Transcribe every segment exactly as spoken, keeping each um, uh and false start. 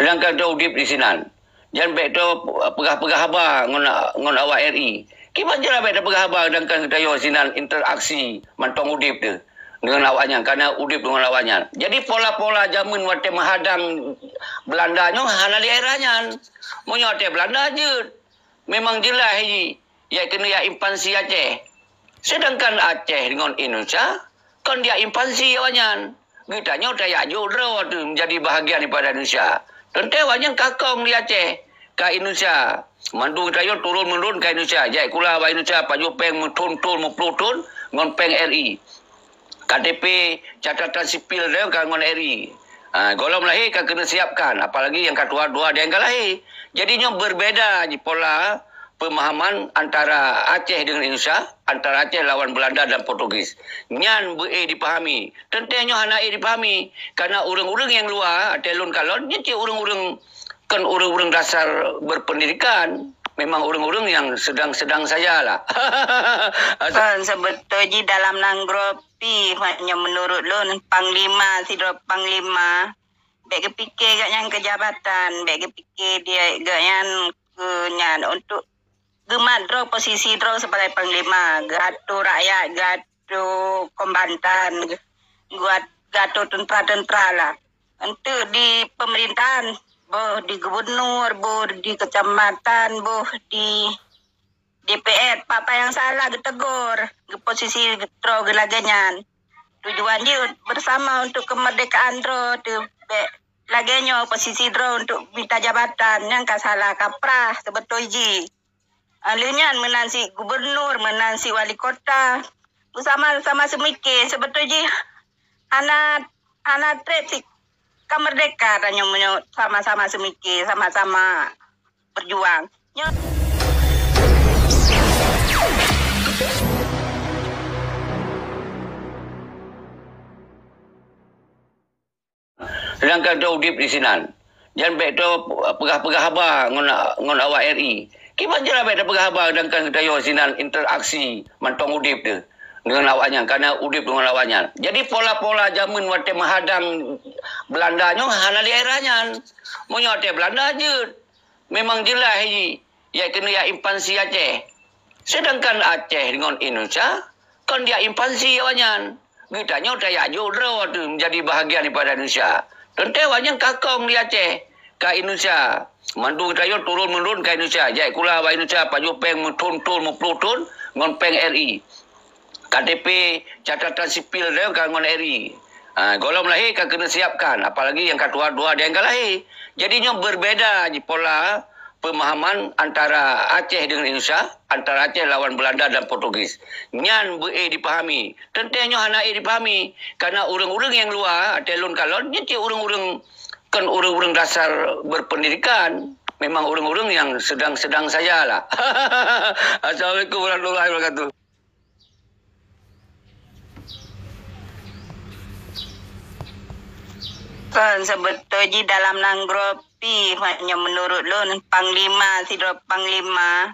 Sedangkan droe udeb di sinan. Jan bék droe peugah-peugah haba ngon, ngon awak R I. Kiban cara bék tapeugah haba sedangkan geutanyoe sinan interaksi mantong udeb teuh deungon awak nyan, kana udeb deungon awak nyan. Jadi pola-pola jameun watée meuhadang Beulanda nyoe hana di daerah nyan. Meunyoe watée Beulanda jeuet, memang jeulaih jih, jak keuneuk jak invasi Aceh. Sedangkan Aceh ngon Indonesia kon jak invasi awak nyan. Geutanyoe tajak jok droe teuh menjadi bahagian daripada Indonesia. Teuntée awak nyan ka kong di Aceh, ka Indonesia. Mandum geutanyoe turun-menurun ka Indonesia. Jak sikula bak Indonesia, pajoh péng meuthon-thon, meuploh thon ngon péng R I. K T P, catatan sipil droe ka ngon R I. Ha, gohlom lahé ka keuneuk siapkan, apalagi nyang ka tuha-tuha nyang ka lahé. Jadi nyoe berbeda ji pola pemahaman antara Aceh dengan Indonesia, antara Aceh lawan Belanda dan Portugis. Nyan beu-éh dipahami. Teuntée nyoe hana éh dipahami, karena ureuëng-ureuëng nyang luwa, watée lôn kalon, nyan cit ureuëng-ureuëng, kon ureuëng-ureuëng dasar berpendidikan. Memang ureuëng-ureuëng nyang sedang-sedang sajalah. Kon, seubeutoe jih dalam nanggroe pih, meunyoe meunurot lôn, panglima, sidroe panglima, bék geupike gobnyan keu jabatan, bék geupike di gobnyan keu nyan, untuk geumat droe posisi droe sebagai panglima, geuatur rakyat, geuatur kombatan, geuat-, geuatur teuntera-teuntera lah. Untuk di pemerintahan, boh di gubernur, boh di kecamatan, boh di D P R, peue-peue nyang salah geutegur, geuposisi droe geulagée nyan. Tujuan jih bersama untuk kemerdekaan droe teuh, bék lagée nyoe posisi droe untuk mita jabatan, nyan ka salah kaprah seubeutoe jih. Ah, lheueh nyan meunan cit gubernur, meunan cit wali kota, beusama-sama seumike, seubeutoe jih hana, hana treb cit ka merdeka tanyoe meunyoe sama-sama seumike, sama-sama berjuang. Nyoe. Sedangkan droe udeb di sinan. Jan bék droe peugah-peugah haba ngon, ngon awak R I. Kiban cara bék tapeugah haba sedangkan geutanyoe sinan interaksi mantong udeb teuh deungon awak nyan, kana udeb deungon awak nyan. Jadi pola-pola jameun watée meuhadang Beulanda nyoe hana di daerah nyan. Meunyoe watée Beulanda jeuet, memang jeulaih jih, jak keuneuk jak invasi Aceh. Sedangkan Aceh ngon Indonesia kon jak invasi awak nyan. Geutanyoe tajak jok droe teuh menjadi bahagian daripada Indonesia. Teuntée awak nyan ka kong di Aceh, ka Indonesia. Mandum geutanyoe turun-menurun ka Indonesia. Jak sikula bak Indonesia, pajoh péng meuthon-thon, meuploh thon ngon péng R I. K T P, catatan sipil droe ka ngon R I. Ha, gohlom lahé ka keuneuk siapkan, apalagi nyang ka tuha-tuha nyang ka lahé. Jadi nyoe berbeda ji pola pemahaman antara Aceh dengan Indonesia, antara Aceh lawan Belanda dan Portugis. Nyan beu-éh dipahami. Teuntée nyoe hana éh dipahami, karena ureuëng-ureuëng nyang luwa, watée lôn kalon, nyan cit ureuëng-ureuëng, kon ureuëng-ureuëng dasar berpendidikan. Memang ureuëng-ureuëng nyang sedang-sedang sajalah. Assalamualaikum warahmatullahi wabarakatuh. Kon, seubeutoe jih dalam nanggroe pih, meunyoe meunurot lôn, panglima, sidroe panglima,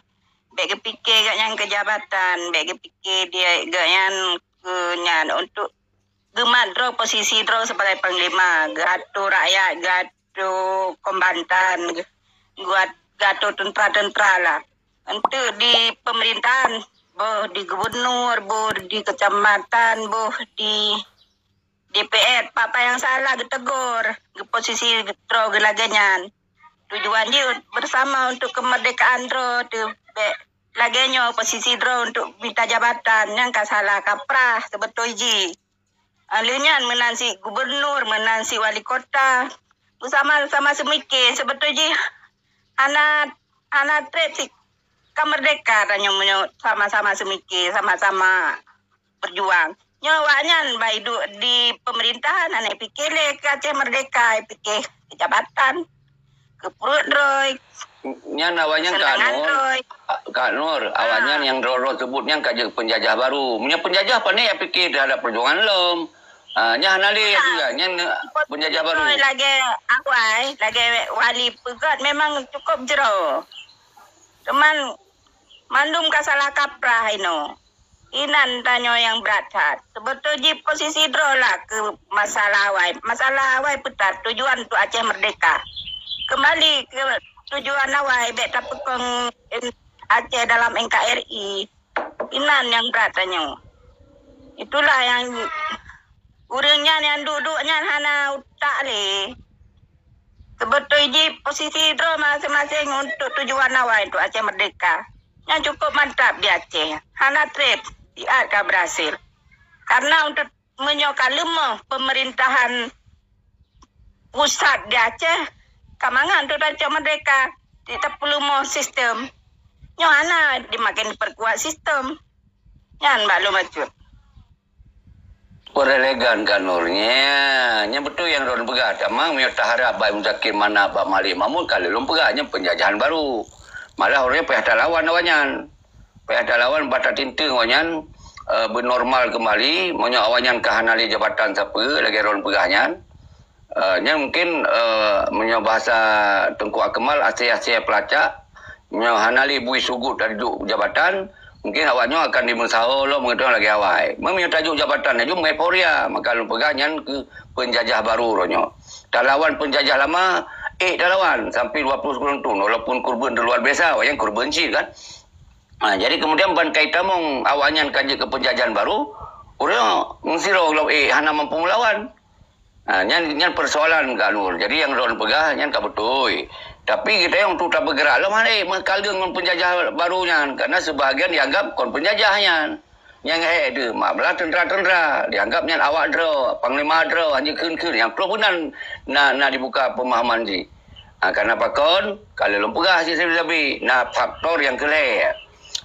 bék geupike gobnyan keu jabatan, bék geupike di gobnyan keu nyan, untuk geumat droe posisi droe sebagai panglima, geuatur rakyat, geuatur kombatan, geuat-, geuatur teuntera-teuntera lah. Untuk di pemerintahan, boh di gubernur, boh di kecamatan, boh di D P R, peue-peue nyang salah geutegur, geuposisi droe geulagée nyan. Tujuan jih bersama untuk kemerdekaan droe teuh, bék lagée nyoe posisi droe untuk mita jabatan, nyan ka salah kaprah seubeutoe jih. Ah, lheueh nyan meunan cit gubernur, meunan cit wali kota, beusama-sama seumike, seubeutoe jih hana, hana treb cit ka merdeka tanyoe meunyoe sama-sama seumike, sama-sama berjuang. Nyoe awaknyan bah iduek di pemerintahan, hana pike lé keu Aceh merdeka, pike keu jabatan, keu pruet droe. Nyan awaknyan Kak Nur, Kak Nur, awaknyan nyang droe-droe sebut nyan ka jeuet penjajah baru. Meunyoe penjajah, pane jak pike terhadap perjuangan lom. Ah, nyan hana lé juga, nyan penjajah baru. Lagée awai, lagée wali peugah memang cukup jroh. Teuma mandum ka salah kaprah inoe. Inan tanyoe nyang brat that. Seubeutoe jih posisi droe lah keu masalah awai. Masalah awai peue that, tujuan untuk Aceh merdeka. kembali ke tujuan awai, bèk tapeukong Aceh dalam N K R I. Inan nyang brat tanyoe. Itulah nyang ureueng nyan nyang duek-duek nyan hana utak lé. Seubeutôi jih posisi droe maséng-maséng untuk tujuan awai untuk Aceh Merdeka. Nyan cukup mantap di Aceh. Hana treb, siat ka berhasil. Karena untuk meunyoe ka leumoh pemerintahan pusat di Aceh, ka mangat untuk Aceh Merdeka. Di tapeuleumah sistem. Nyoe hana dimakin diperkuat sistem. Nyan bak lôn bacut. Perelegan ka Nur nyan. Nyan beutôi nyang droen peugah. Tamang meunyoe taharap bak Muzakir Manaf, bak Malik Mahmud, ka lheueh lôn peugah nyan penjajahan baru. Malah ureueng payah talawan awaknyan. Payah talawan bak tatinteung awaknyan, eh, beunormal keumbali. Meunyoe awaknyan ka hana lé jabatan sapeue lagèe droen peugah nyan, eh, nyan mungkin, eh, meunyoe bahasa Teungku Akmal, asèe-asèe peulacak, meunyoe hana lé bui sugut tajok jabatan, mungkin awaknyoe akan dimeusaho lom meukeudong lagèe awai. Meunyoe tajok jabatan laju meueuforia, maka lôn peugah nyan keuh penjajah baru uroe nyoe. Talawan penjajah lama, ék talawan sampai dua puluh sikureueng thôn, walaupun keureubeuen luar biasa, awaknyan keureubeuen cit kan. Ha, jadi kemudian ban ka itamong awaknyan ka jeuet keu penjajahan baru, ureueng meusidroe gohlom ék hana mampu meulawan. Ha, nyan, nyan persoalan Kak Nur. Jadi nyang droen peugah nyan ka beutôi. Tapi geutanyoe untuk tabeugerak lom hana ék meukaleueng ngon penjajah baru nyan, karena sebahagian dianggap kon penjajah nyan. Nyang hék deuh, malah teuntra-teuntra, dianggap nyan awak droe, panglima droe, hanjeuet kheun-kheun, nyang troh meunan na, na dibuka pemahaman jih. Ha, karena pakon, ka lheueh lôn peugah cit sabe-sabe, na faktor nyang keu lhèe,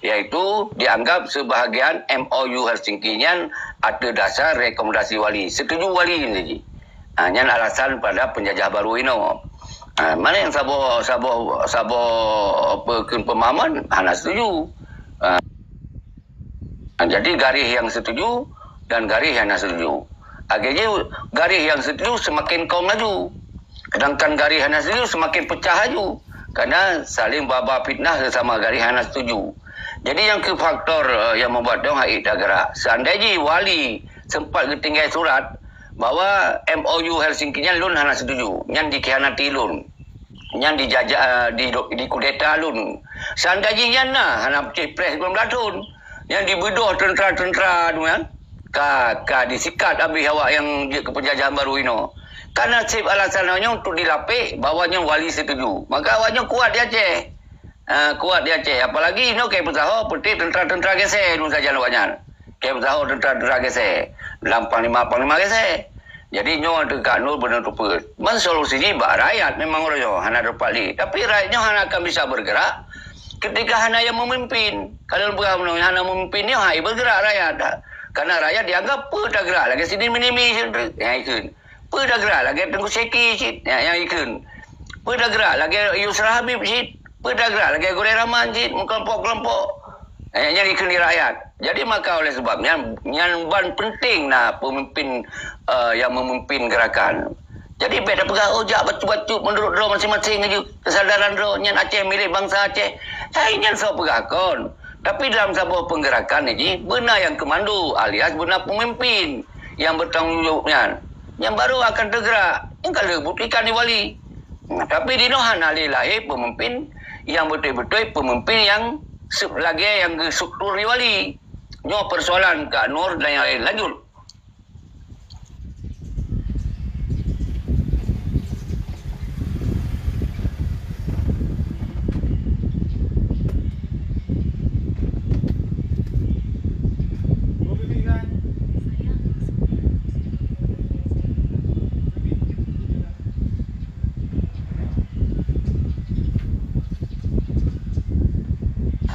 yaitu dianggap sebahagian M O U Helsinki nyan ateueh dasar rekomendasi wali, setuju wali nyan jih. Ha, nyan alasan pada penjajah baru inoe. Ha, mana nyang saboh, saboh, saboh apa kheun pemahaman, hana setuju. Ha. Ha, jadi garis nyang setuju dan garis nyang hana setuju. Akhirnya garis nyang setuju semakin kong laju. Sedangkan garis hana setuju semakin pecah laju. Karena saling baba fitnah sesama garis hana setuju. Jadi nyang keuh faktor, eh, nyang membuat dong hai tak gerak. Seandai jih wali sempat geutinggai surat bahwa M O U Helsinki nyan lôn hana setuju, nyan dikhianati lôn. Nyan dijajah, eh, di, dikudeta lôn. Seandai jih nyan na, hana ceh preh gohlom latun. Nyan dibeudôh teuntra-teuntra tu nyan. Ka, ka disikat abéh awak nyang jeuet keu penjajahan baru inoe. Ka na seb alasan awak nyoe untuk dilapek bahwa nyoe wali setuju. Maka awak nyoe kuat di Aceh. Ha, kuat di Aceh. Apalagi inoe keu peusaho peunteng teuntra-teuntra geusé dum sajan awak nyan. Keu peusaho teuntra-teuntra geusé. Lam panglima-panglima geusé. Jadi nyoe teuka Nur beuneuh tupeue. Ban solusi jih bak rakyat memang uroe nyoe hana teupali. Tapi rakyat nyoe hana akan bisa bergerak ketika hana yang memimpin. Kalau bukan hana memimpin nyoe hai bergerak rakyat. Karena rakyat dianggap peue tagerak lagèe Sidin Minimi cit. Nyang ikheun. Peue tagerak lagèe Teungku Syeki cit. Nyang, nyang ikheun. Peue tagerak lagèe Yusra Habib cit. Peue tagerak lagèe Gurèe Rahman cit. Meukelompok-kelompok. Eh, nyang ikheun di rakyat. Jadi maka oleh sebab nyan, nyan ban penting na pemimpin, eh, yang memimpin gerakan. Jadi bèk tapeugah, "Oh, jak bacut-bacut menurut droe masing-masing aju kesadaran droe nyan Aceh milik bangsa Aceh." Hai nyan soe peugah kon. Tapi dalam saboh penggerakan ni jih beuna yang komando alias beuna pemimpin yang bertanggung jawab nyan. Nyan baru akan tergerak. Nyan ka lheueh buktikan di Wali. Nah, tapi di noh hana lé lahé pemimpin yang beutôi-beutôi pemimpin yang se-, lagèe nyang geustruktur di Wali. Nyoe persoalan Kak Nur dan yang lain. Lanjut.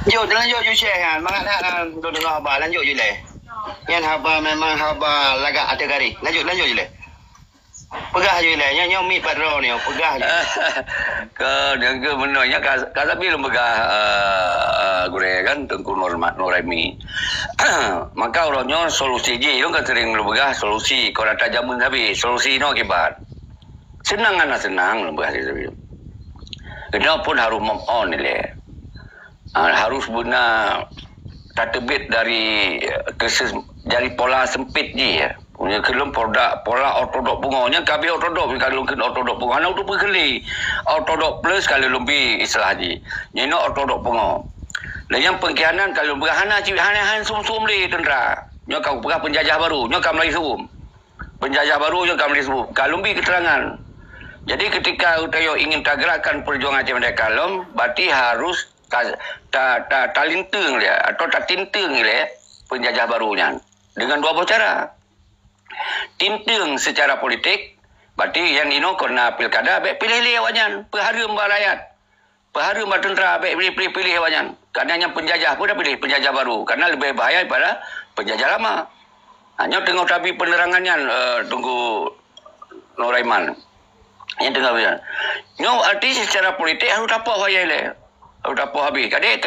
Lanjut, lanjut ju share nyan. Mangat that, ah, duduk deungoe haba. Lanjut ju lé. Nyan haba memang haba lagak ateueh garéh. Lanjut, lanjut ju lé. Peugah ju lé. Nyoe, nyoe mic pat droe nyoe. Peugah ju. Ka, nyang keu meunoe nyan ka, ka sabe lôn peugah, eh, eh, gurèe kan, Teungku Nur, Nur Aimi. Maka uroe nyoe solusi jih, lôn kan sering lôn peugah solusi, kon ata jameun sabe, solusi nyoe akibat. Seunang hana seunang, lôn peugah sabe. Keunoe pun harus move on ilèe. Ah, harus beuna tateubiet dari, eh, keses-, dari pola sempit jih, ya. Nyan keu lôn pola, pola ortodok pungo. Nyan ka abéh ortodok, ka lôn kheun ortodok pungo. Hana uteupeue kheun lé. Ortodok plus ka lôn bi istilah jih. Nyan ortodok pungo. Lé nyang pengkhianat ka lôn peugah hana ci-, hana han sum-sum lé teuntra. Nyoe ka peugah penjajah baru. Nyoe ka mulai sum. Penjajah baru nyoe ka mulai sum. Ka lôn bi keterangan. Jadi ketika geutanyoe ingin tagerakkan perjuangan Aceh Merdeka lom, berarti harus ta-, ta-, ta-, talinteung lé atau tatinteung lé penjajah baru nyan dengan dua boh cara. Tinteung secara politik, berarti nyang inoe kon na pilkada, bék piléh lé awaknyan, peuhareuem bak rakyat. Peuhareuem bak teuntra, bék piléh-piléh awaknyan. Karena nyang penjajah pun dah piléh, penjajah baru. Karena lebih bahaya daripada penjajah lama. Ha, nyoe teungoh tabi penerangan nyan, eh, Teungku Nuraiman. Nyang teungoh biasa. Nyoe arti secara politik harus tapoh ayai lé. Harus tapoh habéh. Kadang,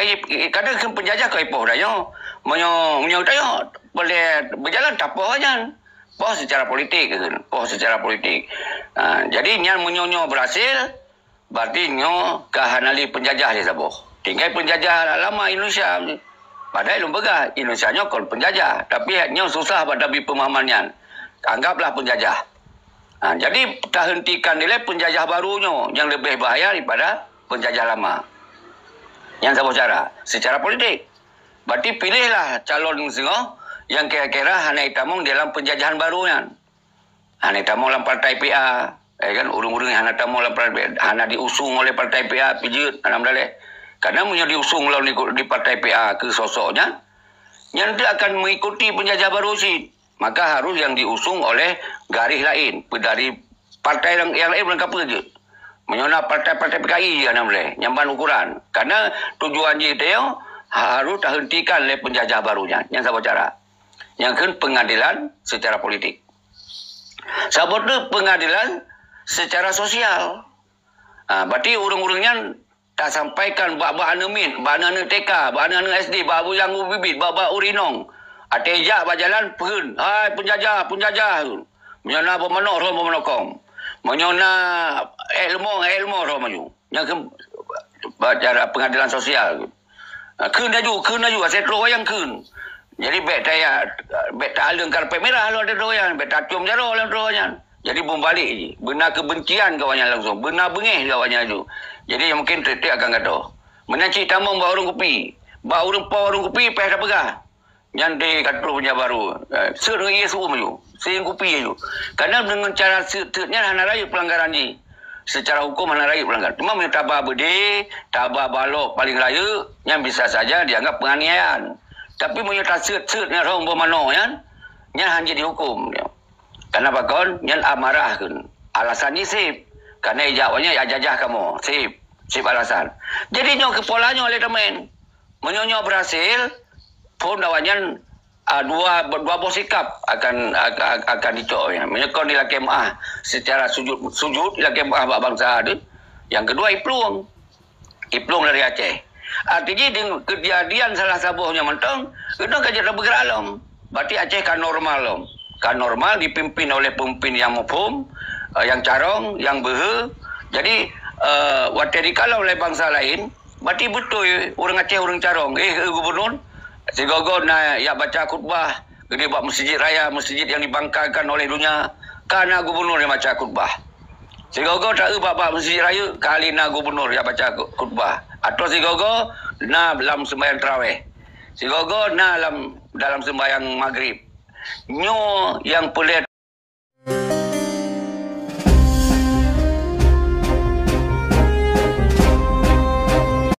kadang keu penjajah ka ipoh dah nyoe. Meunyoe, meunyoe dah nyoe boleh berjalan tapoh aja. Poh secara politik, poh secara politik. Ha, jadi nyan meunyoe nyoe berhasil, berarti nyoe ka hana lé penjajah lé saboh. Tinggai penjajah lama Indonesia. Padahai lôn peugah, Indonesia nyoe kon penjajah. Tapi nyoe susah bak tabi pemahaman nyan. Anggaplah penjajah. Ha, jadi tahentikan ilée penjajah baru nyoe nyang lebih bahaya daripada penjajah lama. Nyang saboh cara, secara politik. Berarti pilihlah calon singoh nyang kira-kira hana itamong dalam penjajahan baru nyan. Hana itamong lam partai P A, ya kan? Ureuëng-ureuëng hana tamong lam partai P A, hana diusung oleh partai P A, pijeuet, hana meudaleh. Karena meunyoe diusung lawan di, di partai P A keu sosok nyan, nyan tu akan mengikuti penjajah baru cit. Maka harus yang diusung oleh garis lain, dari partai yang, yang lain bukan kapeu je. Meunyoe na partai-partai P K I je hana boleh, nyang ban ukuran. Karena tujuan jih teu harus tahentikan lé penjajah baru nyan. Nyang saboh cara. Nyang kheun pengadilan secara politik. Saboh tu pengadilan secara sosial. Ha, berarti ureuëng-ureuëng nyan tasampaikan bak, bak aneuk miet, bak aneuk-aneuk T K, bak aneuk-aneuk S D, bak buyang bibit, bak, bak ureuëng inong. Até jak bak jalan, peuen, "Hai penjajah, penjajah!" Meunyoe na boh manok, rhom boh manok kong. Meunyoe na ék leumo, ék leumo rhom laju. Nyang keu bak cara pengadilan sosial. Ha, kheun laju, kheun laju, asai troh wayang kheun. Jadi bék taya, bék ta-aleueng karpet mirah lom ateueh troh nyan, bék tacium jaroe lom troh nyan. Jadi beubalék jih, beuna keubencian keu awaknyan langsung, beuna beungéh keu awaknyan laju. Jadi mungkin treb-treb akan gadoh. Meunan cit tamong bak ureuëng kupi, bak ureuëng po ureuëng kupi payah tapeugah. Nyan deh ka troh nyan baru. Eh, seuet ngon ie su-uem laju, seuet kupi laju. Karena deungon cara seuet-seuet nyan hana rayeuk peulanggaran jih. Secara hukum hana rayeuk peulanggaran. Cuma meunyoe taba beudé, taba balok paléng rayeuk, nyan bisa saja dianggap penganiayaan. Tapi meunyoe taseuet-seuet nyan rhom boh manok nyan, nyan hana jeuet dihukum. Karena pakon? Nyan amarah kheun. Alasan jih sép. Karena ijak awaknyan jak jajah kamoe. Sép. Sép alasan. Jadi nyoe keu pola nyoe lé tamén. Meunyoe nyoe berhasil, phon awaknyan, ah, dua, dua boh sikap akan, akan, akan dicok. Meunyoe kon dilakée meuáh secara sujut, sujut dilakée meuáh bak bansa tu. Nyang keudua iplueng. Iplueng dari Aceh. Arti jih deungon keujadian salah saboh nyoe mantong, keunoe ka jeuet beugerak lom. Berarti Aceh ka normal lom. Ka normal dipimpin oleh pemimpin nyang muphom, eh, nyang carông, nyang beuhe. Jadi, eh, watée dikalon lé bansa laén, berarti beutôi ureuëng Aceh ureuëng carông. Eh, eh, gubunur, sigoe-goe na jak baca khutbah, geude bak meuseujid raya, meuseujid nyang dibanggakan oleh donya, ka na gubunur nyang baca khutbah. Sigoe-goe taeu bak, bak meuseujid rayeuk, kali na gubunur jak baca khutbah. Atau sigoe-goe na lam seumbahyang tarawih. Sigoe-goe na lam, dalam seumbahyang maghrib. Nyoe nyang peureulée